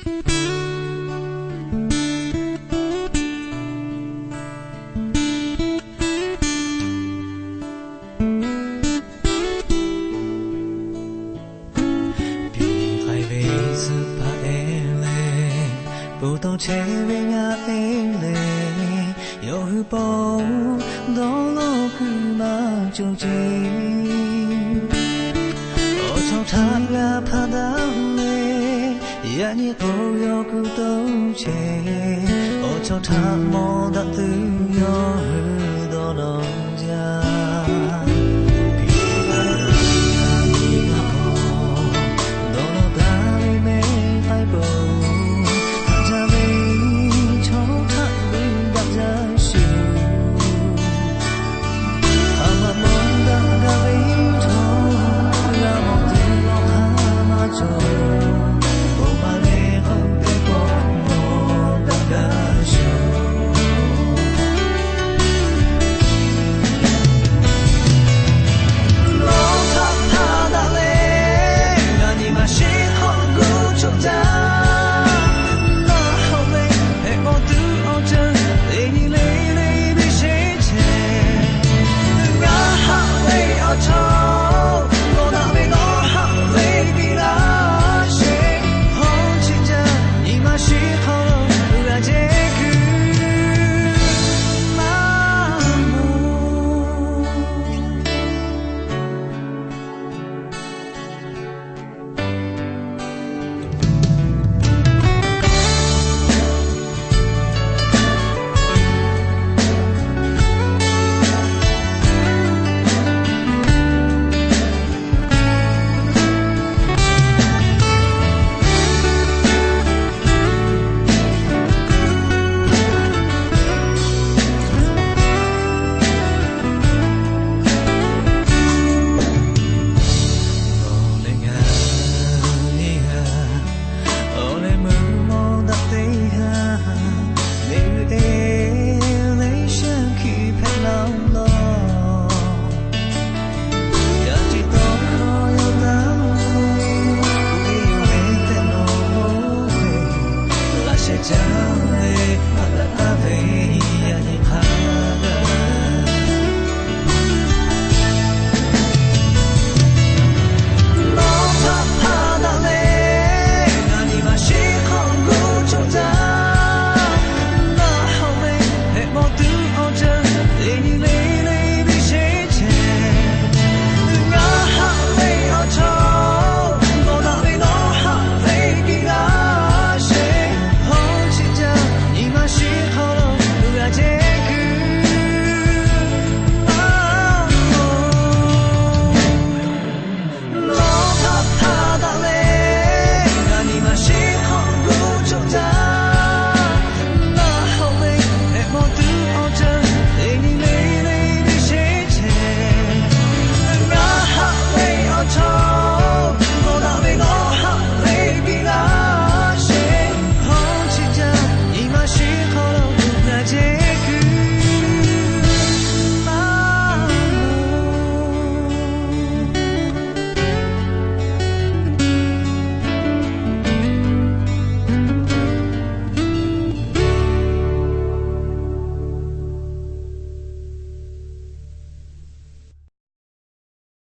Piˍ k'ai ve suh hpaˇ ehˉ lehˬ, bon tawˇ chehˇ ve ngaˬ ehˉ lehˬ, yawˇ hui paw dawˇ law kuiˬ maˇ cawˬ ce. Awˬ chawˇ htaꞈ g'a hpaˇ daꞈ leh, yaꞈ nyi k'o yawˇ kuiˬ tawˇ chehˇ. Awˬ chawˇ htaꞈ mawˬ daꞈ tuˬ yawˇ hui